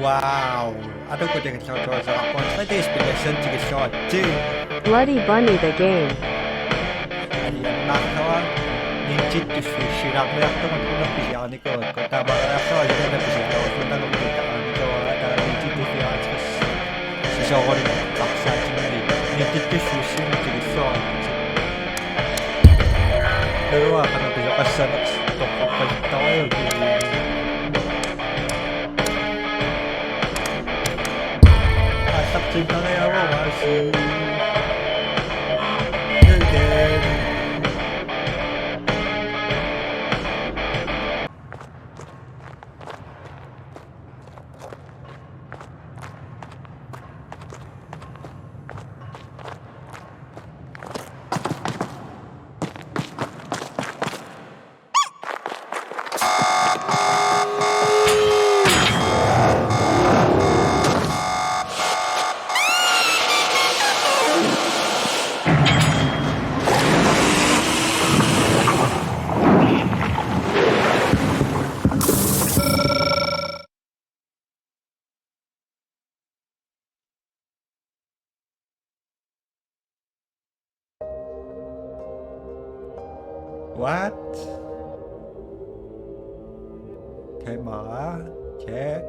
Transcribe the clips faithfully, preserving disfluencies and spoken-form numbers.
Wow. Atukkut tikilluartuaasaqarpunga tre D-spillassanik tikilluaritsi. Bloody Bunny the game. Alianaarluarpara Nintendo Switch-ilaarniartugut una pisiarinikuuakka. Taamaaliarlugu alianna pisiarinikuuakka. Taamaaliarlugu taanna Nintendo Switch-ilaarniartugut. Sisooruni qarsaatinni Nintendo Switch-inik tikilluaritsi. Naluara qanoq pisoqassanersoq toqqorpasittorujuuvoq. Aallartittariaqarpoq. Again. What? Camera, check.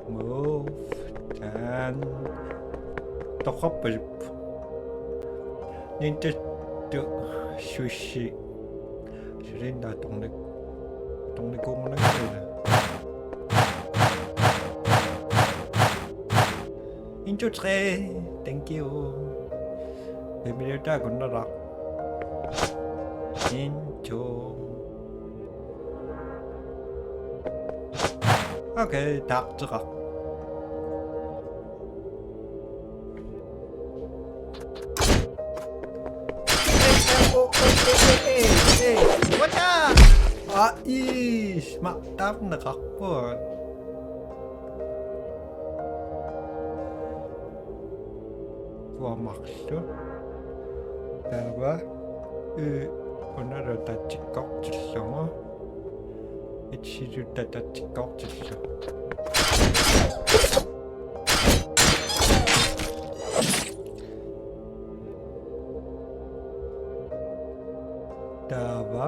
Move, done. Toqqorpasippoq. Nintendo Switch. Silinda tornik. Tornikuunngilara. Into tre. Thank you. Familiar ta kunnara. Into. Okay, taarteqarpoq. Hey, hey, oh, hey, hey, hey, hey, hey. What the? Ah, ish, ma, taarneqarpoq. Tuamarlu. Taava. Ee, unalu tatikkortillugu. Itsilu tatikkortillugu. Taava.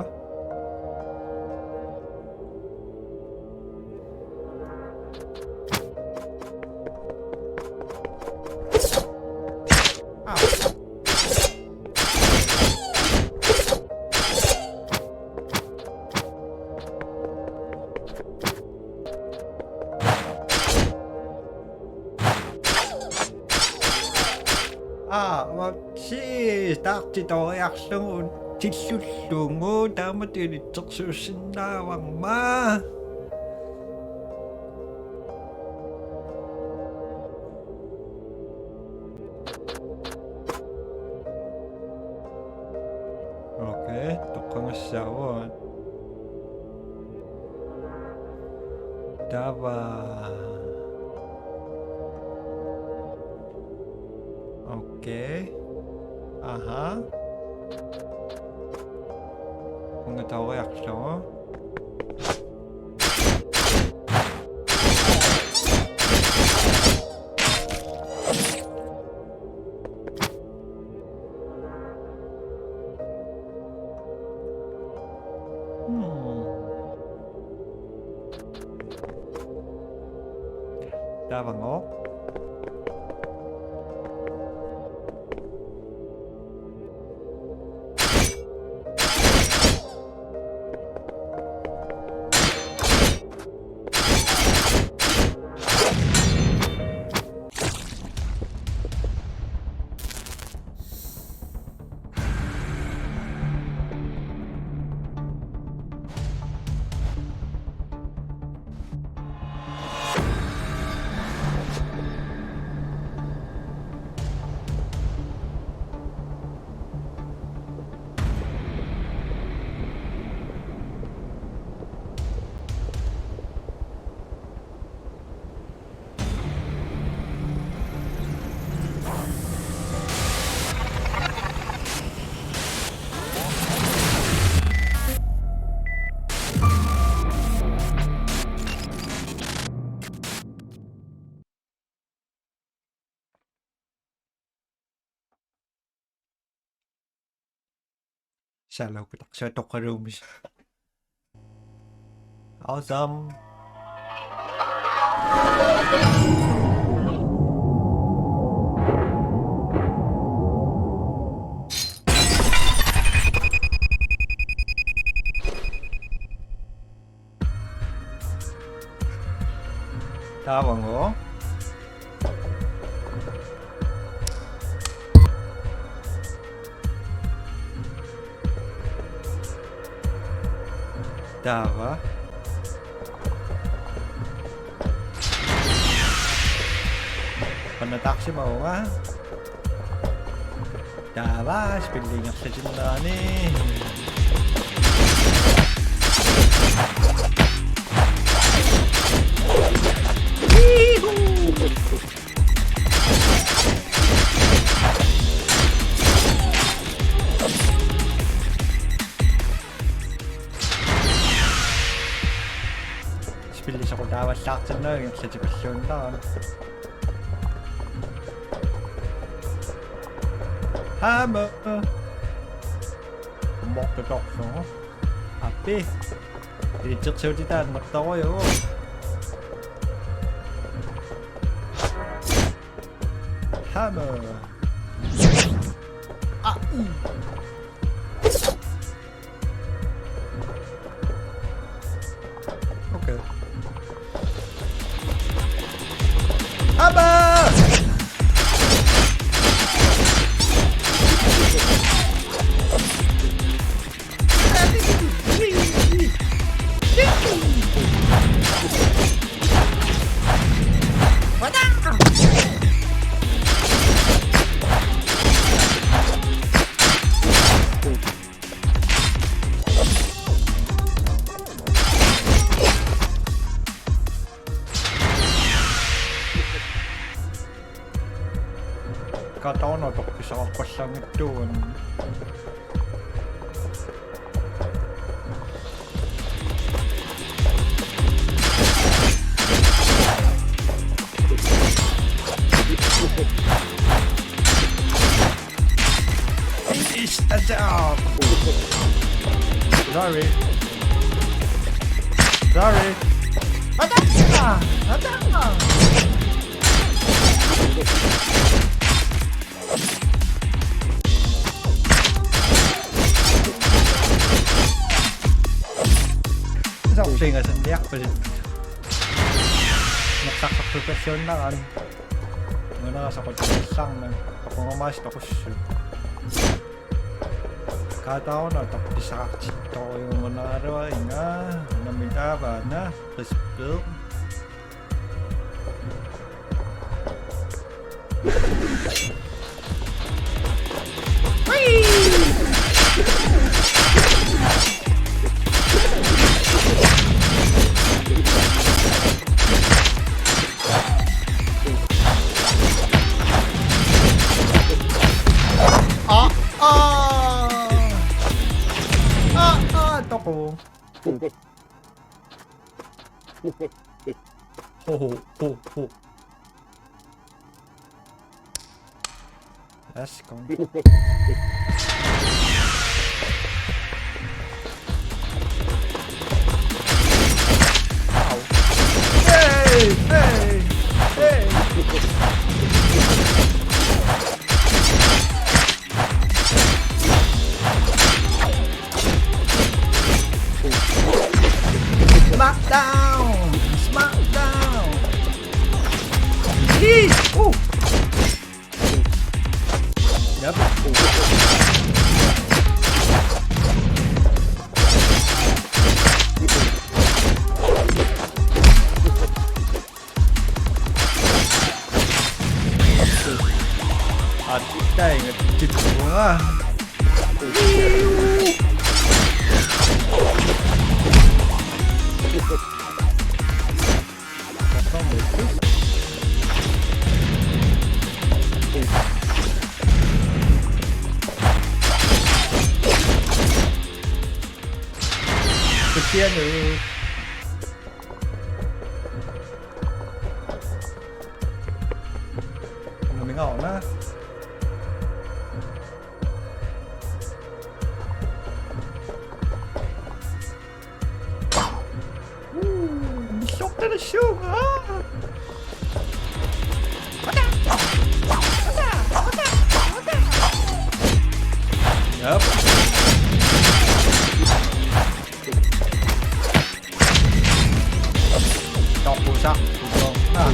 Aa, ma, si, taartitooriarlugu tillullugu taamatut ilitsersuussinnaavarma. Okay, toqqagassaagut. Taava. Okay. Aha. Unga taoriarlugu. Hmm. Taavangooq. Saalaukkut taqsuatoqqaluumis. Awesome. Taava-nnguaq. Taava. Qanoq taarsimavunga? Taava, spilli ingerlatinnerani. Spilli soqutaavallaartinnagu ingerlatipalluinnarami. Hammer. Mokka doktor. Appi. Ilitsersuutitaat naqtaruju. Hammer. Ah, uh. Okay. Aba! Katana toqqissaqarpallaanngitsuugami. Finish the job. Sorry. Sorry. Atanga! Atanga! Soqutigisinniarpasi. Neqsarsortupalluinnarami. Nunara soqutigisarnani. Toqungamaas toqussut. Katana toqqissaqartittorujuugunaraluarpunga. Nammineq taava una. Respekt. Ah, ah. Ah, ah, toqu. Ho, ho, ho, ho. That's gone. Ow. Hey, hey, hey. Smackdown! Smackdown! Eee! Ooh! Yep. Attainga tippunga. Kasianu. Unamingaarna. Yep. Toppusa. Ah,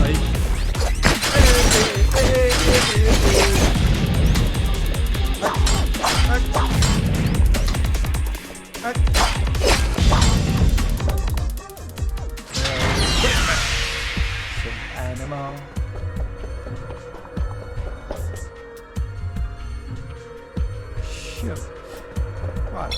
ai. Animal. Shit. What?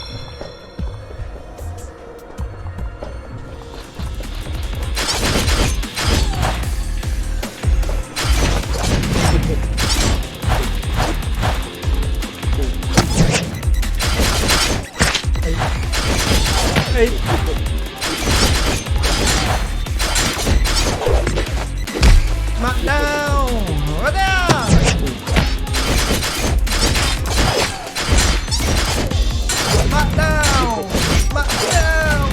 Hey. Hey. Smackdown! What up? Smackdown! Smackdown!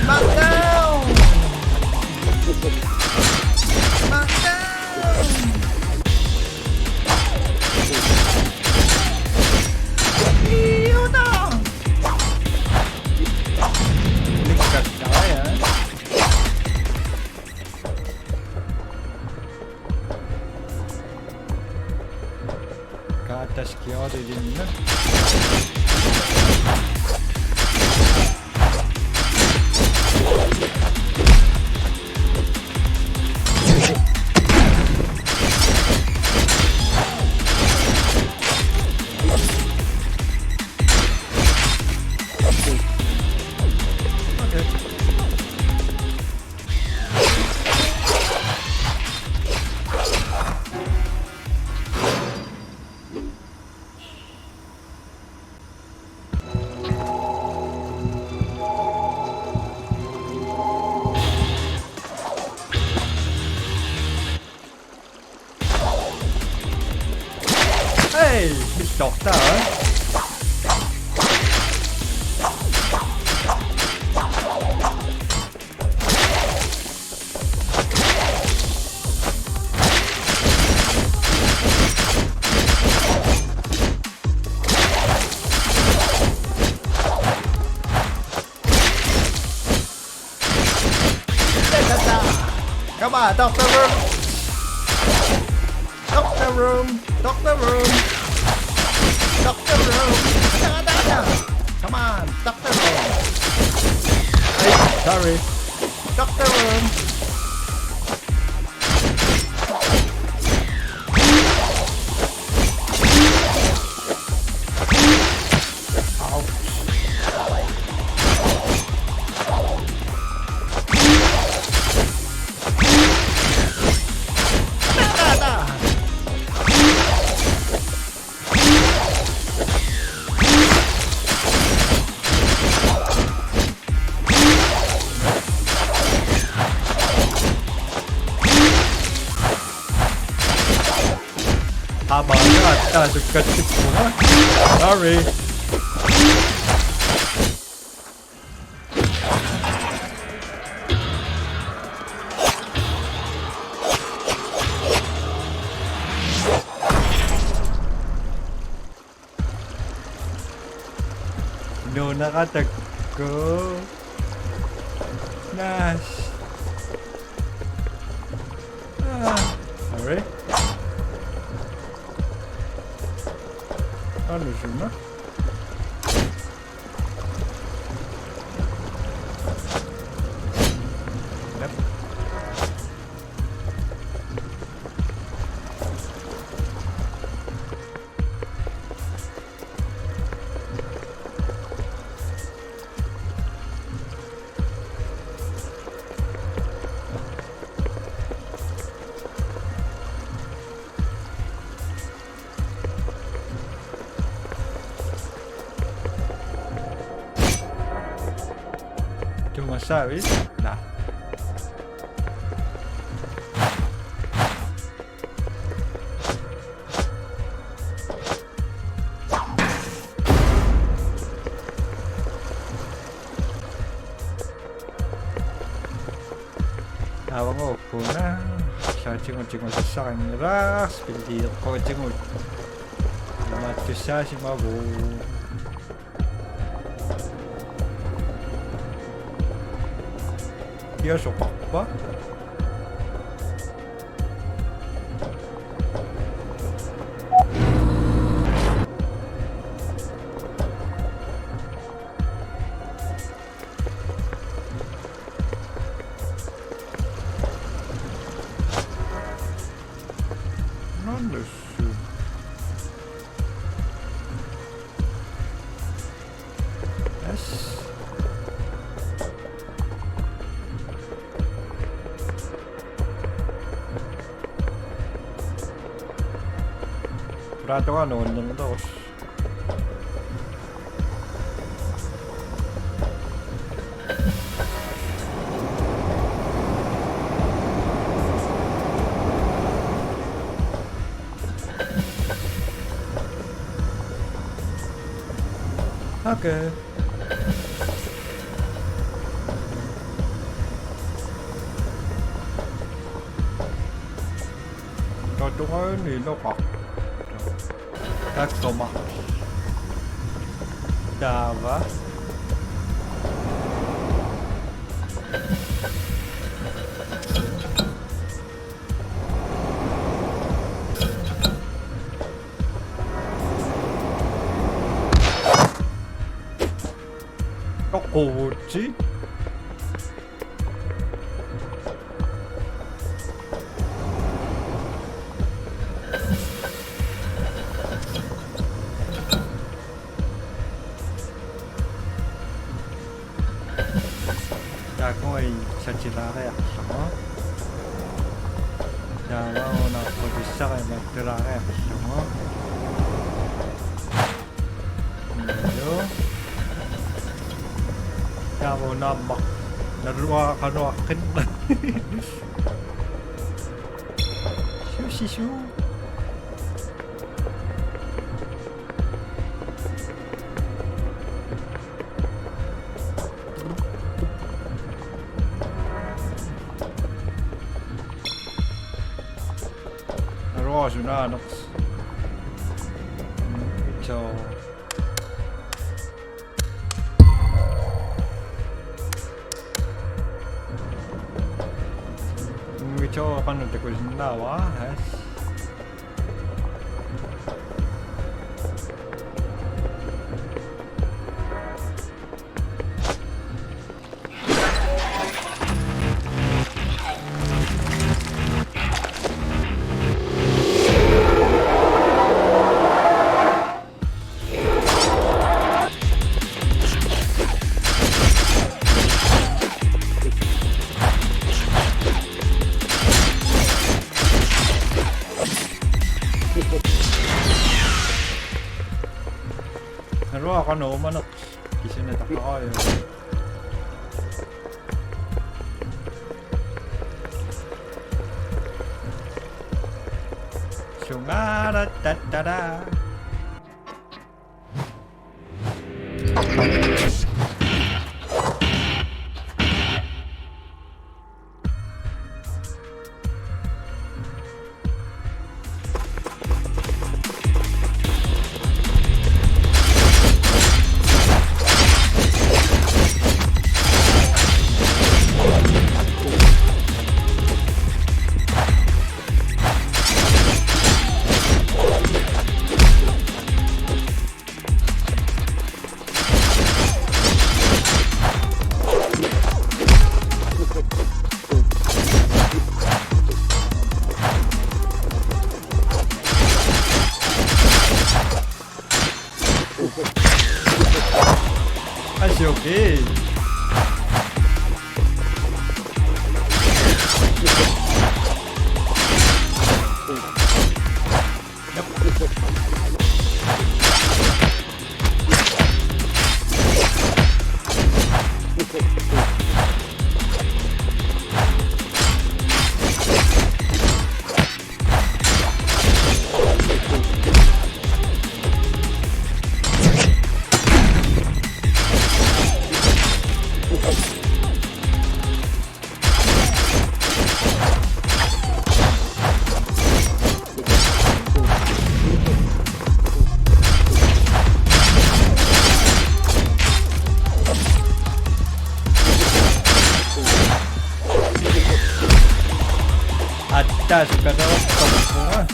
Smackdown! Smackdown! Idiota! Likkakkaja. Kaataskiorilinnut. Hey, mister Star. Come on, Doctor Room. Doctor Room. Doctor Room. Doctor Room. Da, da, da. Come on, Doctor Room. Ay, sorry. Doctor Room. Aamma attaasukkatsipput. Sorry. Nuunaqatakku. Nice. Ah, sorry. Alusuna. Yep. Tuumassaavit? Naa. Taatigut tigusassarinngilaq, spilli eqquatigut. Imaattussaasimavoq. Kia soqarpa? Nonnessu. Yes. Praatoga nuunnernerus. Okay. Tatungaani loqa. Takkuma. Taava. Toquvusi. Taakui satilaariarlugu. Taava una qutissara imaattuulaariarlugu. Joo. Taava una aamma. Naluara qanoq aqqinna. Susisu. Naluara sunaanaq. Mitso. Mitso qanoq takusinnaavara, has. Naluara qanoq uumaneq kisianni taqqaraajo. Sungaara tattara. Asjoki. Aa, sukkasoortorpunga.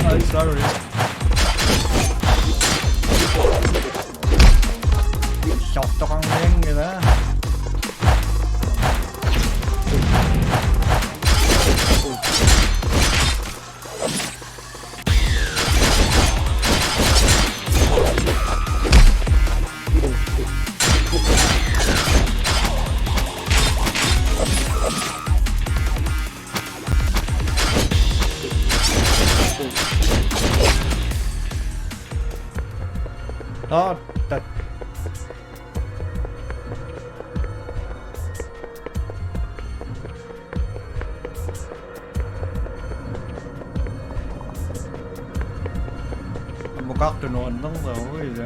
Ay, sorry. Shot to kang ding, you know? Nå, der. Mukaq tununnerneruit.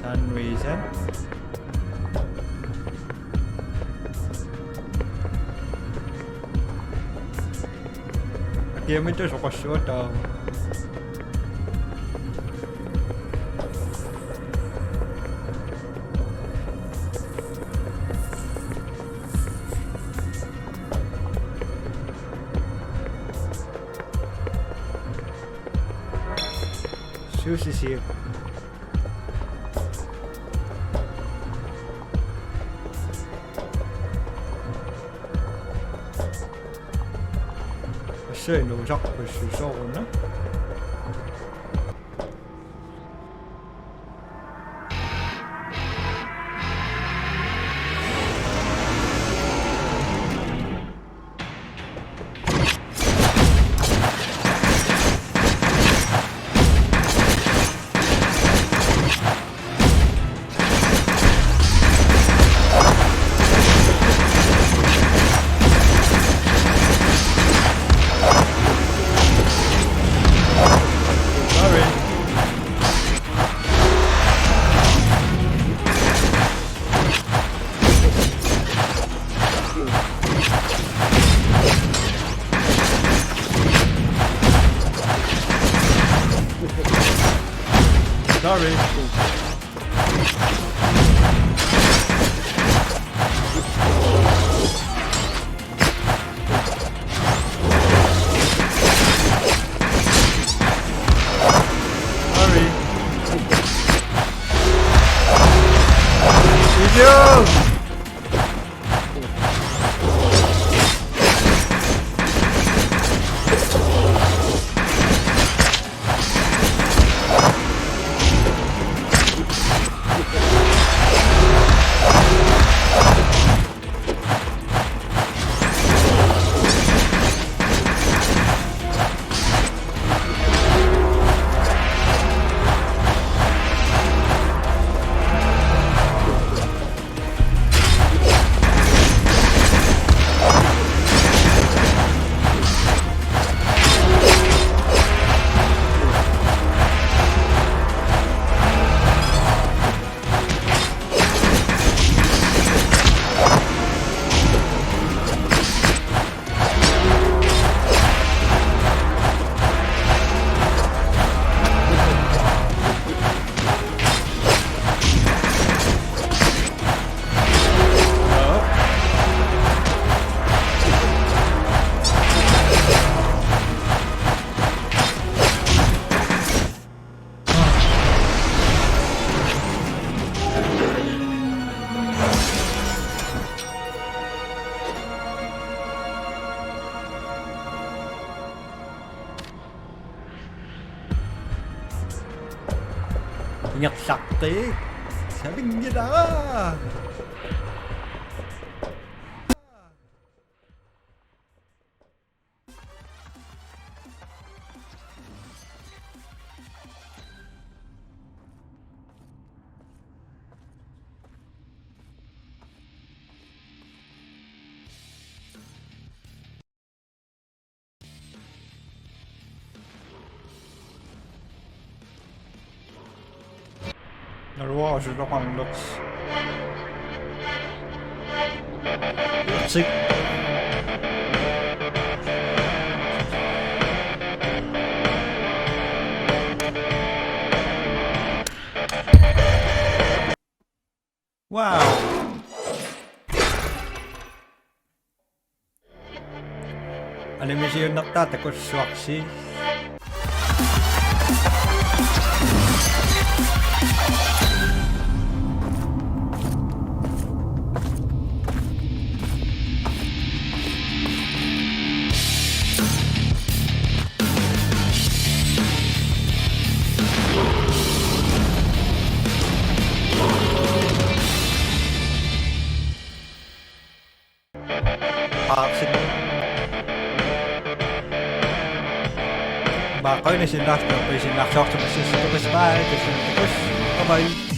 Sandwichen. Akiamita soqassuataa. Sushi siap. Assigiinngitsorpassuit sooruna. Sorry. Sorry. Sorry. Idiot! Qiik. Sapinngilara. Naluara suloqarneq. Sik. Wow. Animationertaa takussuarsi. Aarsin. Bye, bye. Bye, bye.